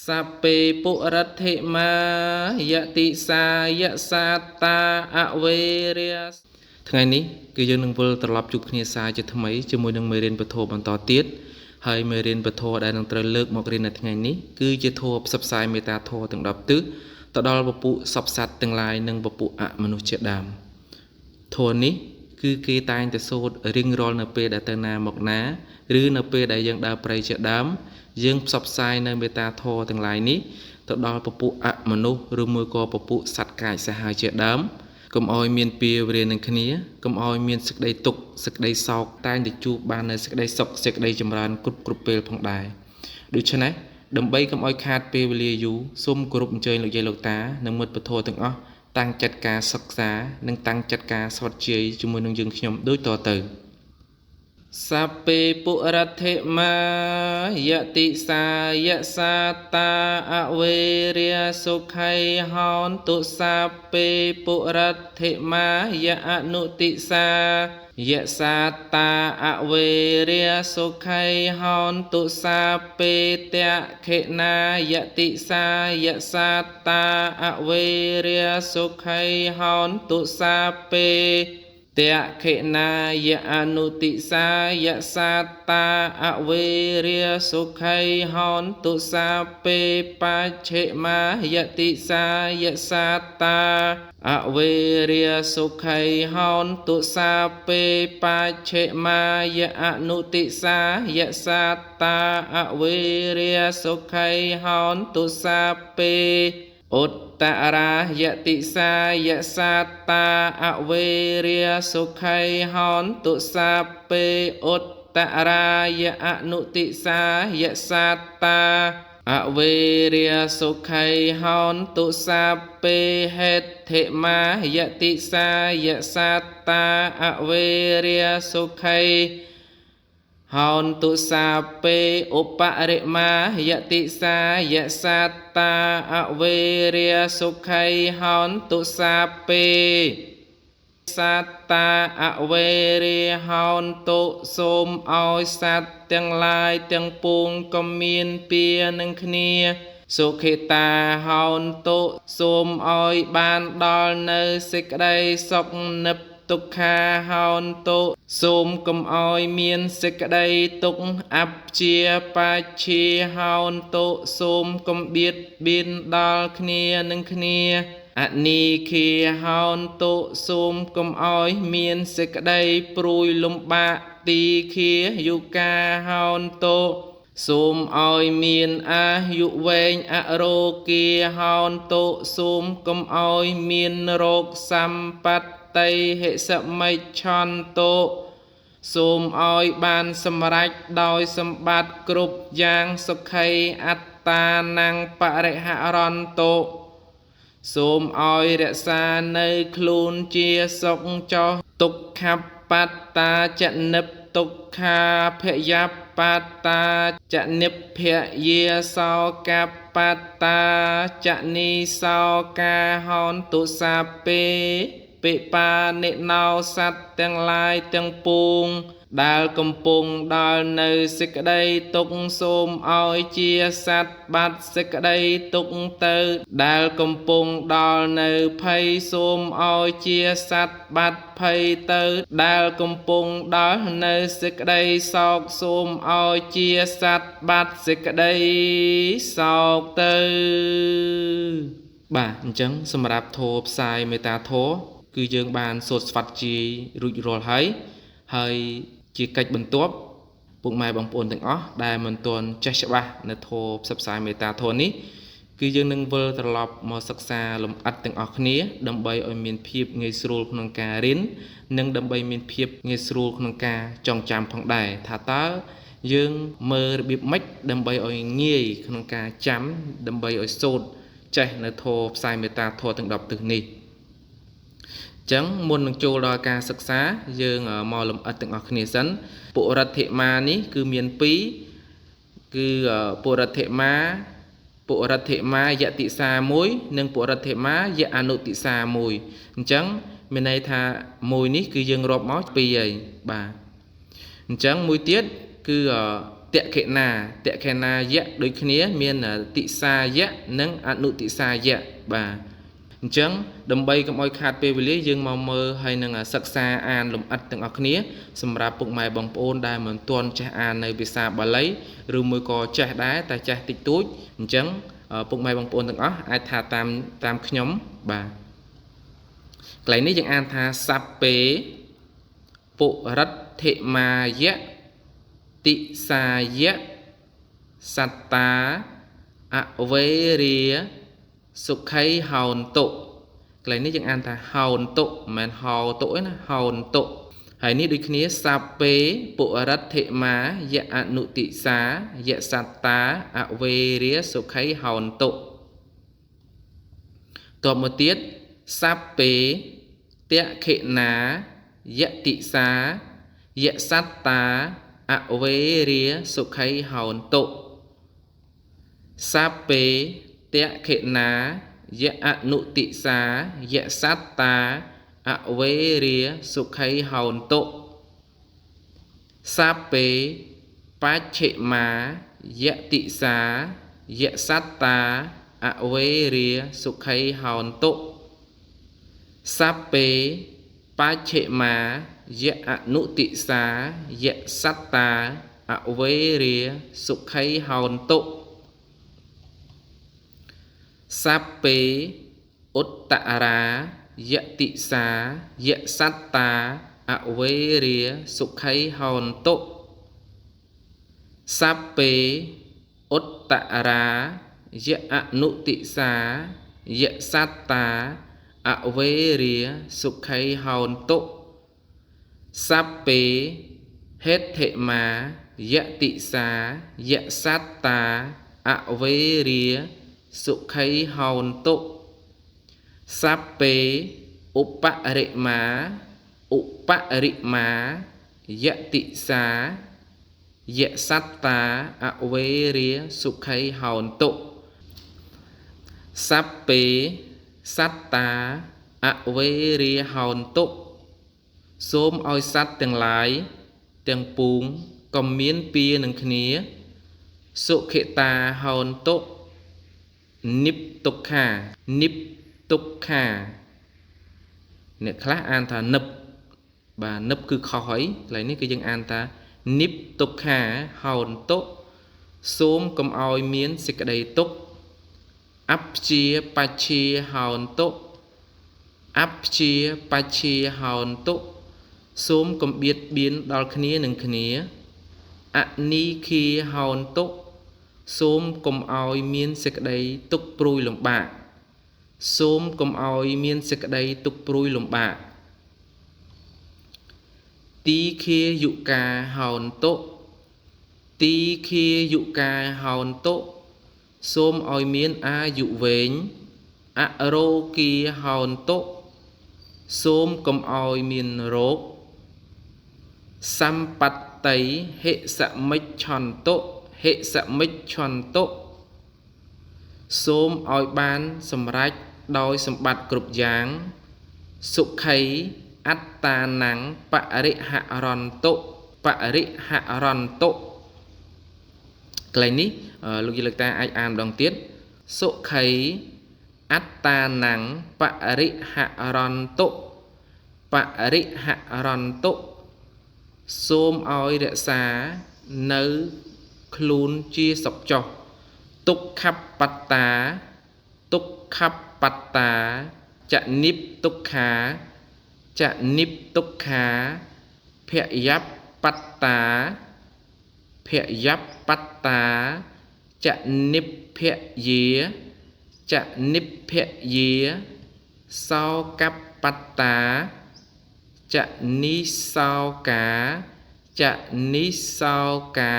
សព្វេពុរិទ្ធិមាយតិសាយសាតាអវេរាថ្ងៃនេះគឺយើងនឹងវិលត្រឡប់ជួបគ្នាសាជាថ្មីជាមួយនឹងមេរៀនពធបន្តទៀតហើយមេរៀនពធដែលនឹងត្រូវលើកមករៀននៅថ្ងៃនេះគឺជាធម៌ផ្សព្វផ្សាយមេត្តាធម៌ទាំង10ទិសទៅដល់ពពួកសព្វសត្វទាំងឡាយនិងពពួកអមនុស្សជាដើមធម៌នេះគឺគេតែងតែសូត្ររៀងរាល់នៅពេលដែលទៅណាមកណាឬនៅពេលដែលយើងដើរព្រៃជាដើមយើងផ្សព្វផ្សាយនៅមេត្តាធម៌ទាំងឡាយនេះទៅដល់ពពួកអមនុស្សឬមួយក៏ពពួកសត្វកាចសាហាវជាដើមកុំឲ្យមានពៀវរានឹងគ្នាកុំឲ្យមានសេចក្តីទុក្ខសេចក្តីសោកតែងតែជួបបាននៅសេចក្តីសុខសេចក្តីចម្រើនគ្រប់ពេលផងដែរដូច្នេះដើម្បីកុំឲ្យខាតពេលវេលាយូរសូមគោរពអញ្ជើញលោកយាយលោកតានិងមិត្តពធទាំងអស់តាំងចិត្តការសិក្សានិងតាំងចិត្តការស្វត្តជ័យជាមួយនឹងយើងខ្ញុំដូចតទៅសព្វេពុរិទ្ធិមាយតិសាយសាតាអវេរាសុខៃហោនទុសព្វេពុរិទ្ធិមាយអនុតិសាយសាតាអវេរាសុខៃហោនទុសាពេតៈខេណាយតិសាយសាតាអវេរាសុខៃហោនទុសាពេតៈខេណាយអនុតិសាយសាតាអវេរាសុខៃហោនទុសាពេបច្ឆិមាយតិសាយសាតាអវេរាសុខៃហោនទុសាពេបច្ឆិមាយអនុតិសាយសាតាអវេរាសុខៃហោនទុសាពេឧត្តរាយតិសាយសាតាអវេរាសុខៃហោនទុសាពេឧត្តរាយអនុតិសាយសាតាអវេរាសុខៃហោនទុសាពេហេដ្ឋិមាយតិសាយសាតាអវេរាសុខៃហោនទុសាពេឧបរិមាយតិសាយសាតាអវេរាសុខៃហោនទុសាពេសាតាអវេរាហោនទុសូមឲ្យសត្វទាំងឡាយទាំងពួងក៏មានពៀនឹងគ្នាសុខិតាហោនទុសូមឲ្យបានដល់នៅសេចក្តីសុខនិព្វទុក្ខាហោនទុសូមកុំឲ្យមានសេចក្តីទុក្ខអព្យាបច្ឆាហោនទុសូមកុំបៀតបៀនដល់គ្នានឹងគ្នាអនីខាហោនទុសូមកុំឲ្យមានសេចក្តីព្រួយលំបាកទីខាយុកាហោនទុសូមឲ្យមានអាយុវែងអរោគាហោនទុសូមកុំឲ្យមានរោគសម្បត្តិហិសមិច្ឆន្តុសូមឲ្យបានសម្រេចដោយសម្បត្តិគ្រប់យ៉ាងសុខីអត្តានំបរិហរន្តុសូមឲ្យរក្សានៅខ្លួនជាសុខចោះទុក្ខបត្តាចនិព្វទុក្ខាភយបត្តាចនិព្ភយាសោកបត្តាចនិសោកាហោនទុសាពេពិបានិណោសត្វទាំងឡាយទាំងពួងដែលកំពុងដល់នៅសេចក្តីទុក្ខសូមឲ្យជាសត្វបាត់សេចក្តីទុក្ខទៅដែលកំពុងដល់នៅភ័យសូមឲ្យជាសត្វបាត់ភ័យទៅដែលកំពុងដល់នៅសេចក្តីសោកសូមឲ្យជាសត្វបាត់សេចក្តីសោកទៅបាទអញ្ចឹងសម្រាប់ធម៌ផ្សាយមេត្តាធម៌គឺយើងបានសូត្រស្វាត់ជាយរួចរាល់ហើយហើយជាកិច្ចបន្ទាប់ពុកម៉ែបងប្អូនទាំងអស់ដែលមិនទាន់ចេះច្បាស់នៅធម៌ផ្សព្វផ្សាយមេត្តាធម៌នេះគឺយើងនឹងវិលត្រឡប់មកសិក្សាលម្អិតទាំងអស់គ្នាដើម្បីឲ្យមានភាពងាយស្រួលក្នុងការរៀននិងដើម្បីមានភាពងាយស្រួលក្នុងការចងចាំផងដែរថាតើយើងមើលរបៀបម៉េចដើម្បីឲ្យងាយក្នុងការចាំដើម្បីឲ្យសូត្រចេះនៅធម៌ផ្សាយមេត្តាធម៌ទាំង10ទិសនេះចឹងមុននឹងចូលដល់ការសិក្សាយើងមកលម្អិតទាំងអស់គ្នាសិនពុរិទ្ធិមានេះគឺមាន2គឺពុរិទ្ធិមាពុរិទ្ធិមាយតិសា1និងពុរិទ្ធិមាយអនុតិសា1អញ្ចឹងមានន័យថាមួយនេះគឺយើងរាប់មក2ហើយបាទអញ្ចឹងមួយទៀតគឺ តក្ខិណាតក្ខិណាយៈដូចគ្នាមានតិសាយៈនិងអនុតិសាយៈបាទអញ្ចឹងដើម្បីកុំឲ្យខាតពេលវេលាយើងមកមើលហើយនឹងសិក្សាអានលម្អិតទាំងអស់គ្នាសម្រាប់ពុកម៉ែបងប្អូនដែលមិនទាន់ចេះអាននៅភាសាបាលីឬមួយក៏ចេះដែរតែចេះតិចតួចអញ្ចឹងពុកម៉ែបងប្អូនទាំងអស់អាចថាតាមខ្ញុំបាទកន្លែងនេះយើងអានថាសព្ពេពុរិទ្ធិមាយៈតិសាយៈសត្តាអវេរាសុខីហោនតុកន្លែងនេះយើងអានថាហោនតុមិនមែនហោតុទេណាហោនតុហើយនេះដូចគ្នាសព្ពេពុរិទ្ធិមាយៈអនុតិសាយៈសត្តាអវេរាសុខីហោនតុតបមកទៀតសព្ពេតក្ខិណាយតិសាយៈសត្តាអវេរាសុខីហោនតុសព្ពេតក្ខិណាយៈអនុតិសាយៈសត្តាអវេរាសុខីហោនតុសព្ពេបច្ឆិមាយតិសាយៈសត្តាអវេរាសុខីហោនតុសព្ពេបច្ឆិមាយៈអនុតិសាយៈសត្តាអវេរាសុខីហោនតុសព្ពេឧត្តរាយតិសាយៈសត្តាអវេរាសុខីហោនតុសព្ពេឧត្តរាយៈអនុតិសាយៈសត្តាអវេរាសុខីហោនតុសព្ពេហេដ្ឋិមាយតិសាយៈសត្តាអវេរាសុខីហោនតុសព្ពេឧបរិមាឧបរិមាយតិសាយៈសត្តាអវេរាសុខីហោនតុសព្ពេសត្តាអវេរាហោនតុសូមឲ្យសត្វទាំងឡាយទាំងពួងកុំមានពៀនឹងគ្នាសុខិតាហោនតុនិបទុក្ខានិបទុក្ខាអ្នកខ្លះអានថានិបបាទនិបគឺខុសហើយកន្លែងនេះគឺយើងអានថានិបទុក្ខាហោនតុសូមកុំឲ្យមានសេចក្តីទុក្ខអព្យាបច្ឆាហោនតុអព្យាបច្ឆាហោនតុសូមកុំបៀតបៀនដល់គ្នានឹងគ្នាអនីឃាហោនតុសូមកុំឲ្យមានសេចក្តីទុក្ខព្រួយលំបាកសូមកុំឲ្យមានសេចក្តីទុក្ខព្រួយលំបាកទីឃាយុកាហោនតុទីឃាយុកាហោនតុសូមឲ្យមានអាយុវែងអរោគាហោនតុសូមកុំឲ្យមានរោគសម្បត្តិហិសមិច្ឆន្តុហិសមិច្ឆន្តុសូមឲ្យបានសម្រេចដោយសម្បត្តិគ្រប់យ៉ាងសុខីអត្តានំបរិហរន្តុបរិហរន្តុកន្លែងនេះលោកយាយលោកតាអាចអានម្ដងទៀតសុខីអត្តានំបរិហរន្តុបរិហរន្តុសូមឲ្យរក្សានៅខ្លួនជាសុខចុះទុក្ខបត្តាទុក្ខបត្តាចនិបទុក្ខាចនិបទុក្ខាភយបត្តាភយបត្តាចនិភយាចនិភយាសោកបត្តាចនិសោកាចនិសោកា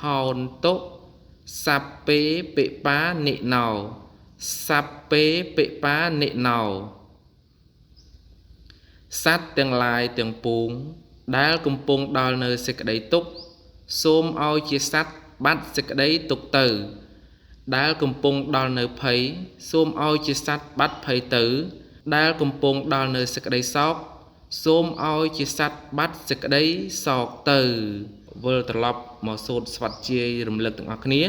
ហោនតុសព្ពេពិបានិណោសព្ពេពិបានិណោសត្វទាំងឡាយទាំងពួងដែលកំពុងដល់នៅសេចក្តីទុក្ខសូមឲ្យជាសត្វបាត់សេចក្តីទុក្ខទៅដែលកំពុងដល់នៅភ័យសូមឲ្យជាសត្វបាត់ភ័យទៅដែលកំពុងដល់នៅសេចក្តីសោកសូមឲ្យជាសត្វបាត់សេចក្តីសោកទៅ វិលត្រឡប់មកសូត្រស្វាត់ជាយរំលឹកទាំងអស់គ្នា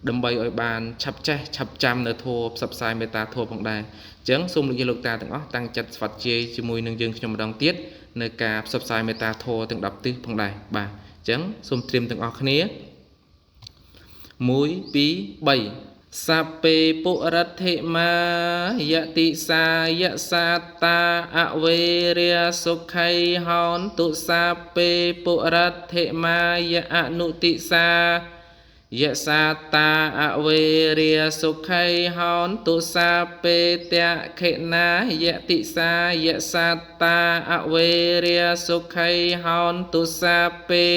ដើម្បីឲ្យបានឆាប់ចេះឆាប់ចាំនៅធម៌ផ្សព្វផ្សាយមេត្តាធម៌ផងដែរអញ្ចឹងសូមលោកយាយលោកតាទាំងអស់តាំងចិត្តស្វាត់ជាយជាមួយនឹងយើងខ្ញុំម្ដងទៀតនៅការផ្សព្វផ្សាយមេត្តាធម៌ទាំង10ទិសផងដែរបាទអញ្ចឹងសូមត្រៀមទាំងអស់គ្នា1 2 3សព្វេពុរិទ្ធិមាយតិសាយសាតាអវេរាសុខៃហោនទុសព្វេពុរិទ្ធិមាយអនុតិសាយសាតាអវេរាសុខៃហោនទុសាពេតៈខេណាយតិសាយសាតាអវេរាសុខៃហោនទុសាពេ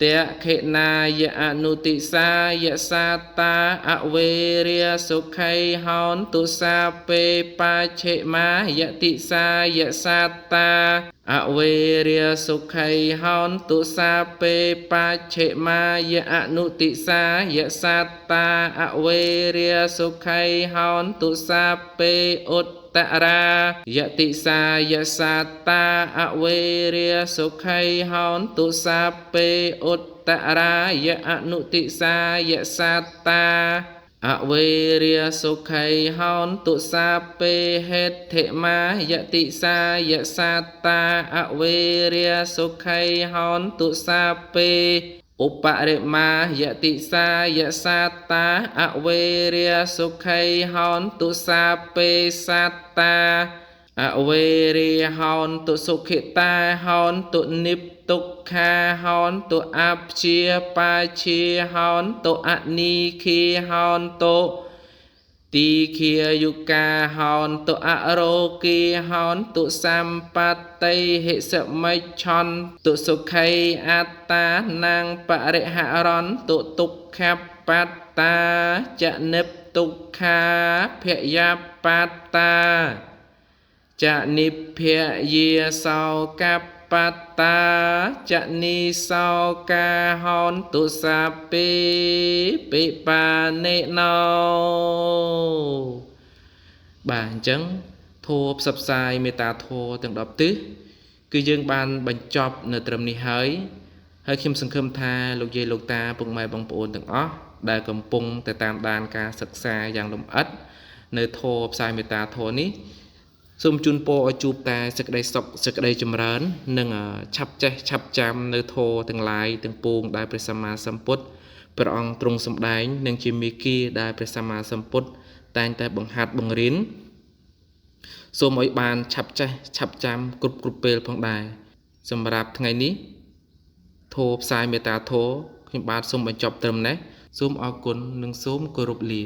តៈខេណាយអនុតិសាយសាតាអវេរាសុខៃហោនទុសាពេបាឆិមាយតិសាយសាតាអវេរាសុខៃហោនទុសាពេបាឆិមាយអនុតិសាយសាតាអវេរាសុខៃហោនទុសាពេឧត្តរាយតិសាយសាតាអវេរាសុខៃហោនទុសាពេឧត្តរាយអនុតិសាយសាតាអវេរាសុខៃហោនទុសាពេហេដ្ឋិមាយតិសាយសាតាអវេរាសុខៃហោនទុសាពេឧបរិមាយតិសាយសាតាអវេរាសុខៃហោនទុសាពេសាតាអវេរាហោនទុសុខិតាហោនទុនិព្ទុក្ខាហោនទុអព្យាបាជាហោនទុអនីឃាហោនទុទីខាយុកាហោនទុអរោគាហោនទុសម្បត្តិហិសមិច្ឆន្ទុសុខីអត្តានាងបរិហរន្ទុទុក្ខបត្តាចនិព្ទុក្ខាភយបត្តាចនិព្ភយាសោកបត្តាចនិសោកាហោនទុសាពេពិបានិណោបាទអញ្ចឹងធម៌ផ្សព្វផ្សាយមេត្តាធម៌ទាំង10ទិសគឺយើងបានបញ្ចប់នៅត្រឹមនេះហើយហើយខ្ញុំសង្ឃឹមថាលោកយាយលោកតាពុកម៉ែបងប្អូនទាំងអស់ដែលកំពុងតែតាមដានការសិក្សាយ៉ាងលម្អិតនៅធម៌ផ្សាយមេត្តាធម៌នេះសូមជូនពរឲ្យជួបតែសេចក្តីសុខសេចក្តីចម្រើននិងឆាប់ចេះឆាប់ចាំនៅធម៌ទាំងឡាយទាំងពួងដែលព្រះសម្មាសម្ពុទ្ធព្រះអង្គទ្រង់សម្ដែងនិងជាមេគាដែលព្រះសម្មាសម្ពុទ្ធតែងតែបង្ហាត់បង្រៀនសូមឲ្យបានឆាប់ចេះឆាប់ចាំគ្រប់ពេលផងដែរសម្រាប់ថ្ងៃនេះធម៌ផ្សាយមេត្តាធម៌ខ្ញុំបាទសូមបញ្ចប់ត្រឹមនេះសូមអរគុណនិងសូមគោរពលា